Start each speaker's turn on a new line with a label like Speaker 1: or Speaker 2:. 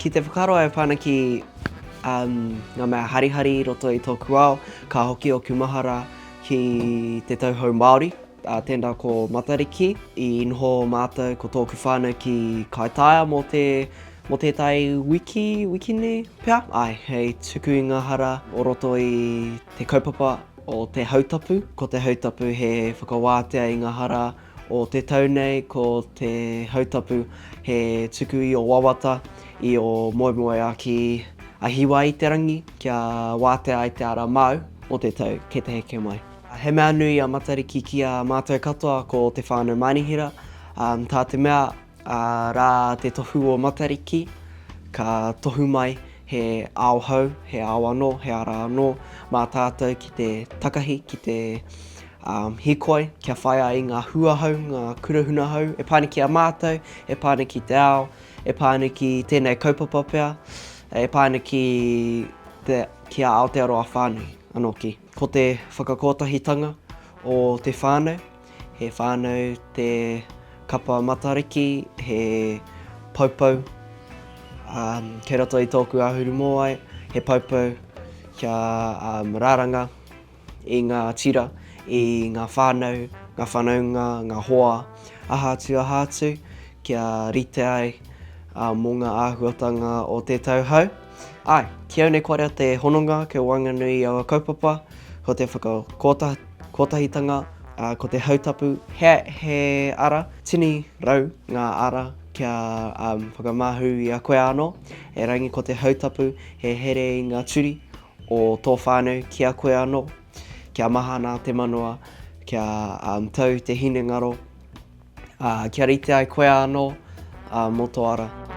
Speaker 1: Ki te whakaaro e pā ana ki ngā mea harihari i roto i tōku ao, ka hoki ōku mahara ki te tau hou Māori, tēnā ko Matariki. I noho mātou ko tōku whānau ki Kaitaia mō te, mō tētahi wiki, wiki nei pea? Āe, hei tuku i ngā hara o roto i te kaupapa o te hautapu. Ko te hautapu he whakawātea i ngā hara o te tau nei, ko te hautapu he tuku i ō wawata, i ō moemoeā ki a Hiwa i te rangi, kia wātea ai te ara māu mō te tau kei te heke mai. He mea nui a Matariki ki a mātou katoa ko te whānau Mānihera, tā te mea rā te tohu o Matariki, ka tohu mai he ao hou, he ao anō, he ara anō mā tātou ki te takahi, ki te hīkoi, kia whai ai i ngā hua hou, ngā kura huna hou e pā ana ki a mātou, e pā ana ki te ao, e pā ana ki tēnei kaupapa pea, e pā ana ki, te, ki a Aotearoa whānui anō ki. Ko te whakakotahitanga o te whānau, he whānau te kapa Matariki, he poupou um, kei roto i tōku āhuru mōai, he poupou kia um, rāranga i ngā tira, i ngā whānau, ngā whanaunga, ngā hoa, aha atu, aha atu, kia rite ai mō ngā āhuatanga o te tau hou. Āe, ki au nei kua rea te hononga kei waenganui i aua kaupapa, ko te whakakotahitanga, ko te hautapu, he, he ara, tini rau ngā ara kia whakamāhū i a koe anō, erangi ko te hautapu he here i ngā turi o tō whānau ki a koe anō, kia mahana te manawa, kia tau te hinengaro, ā, kia rite ai koe anō mō tō ara.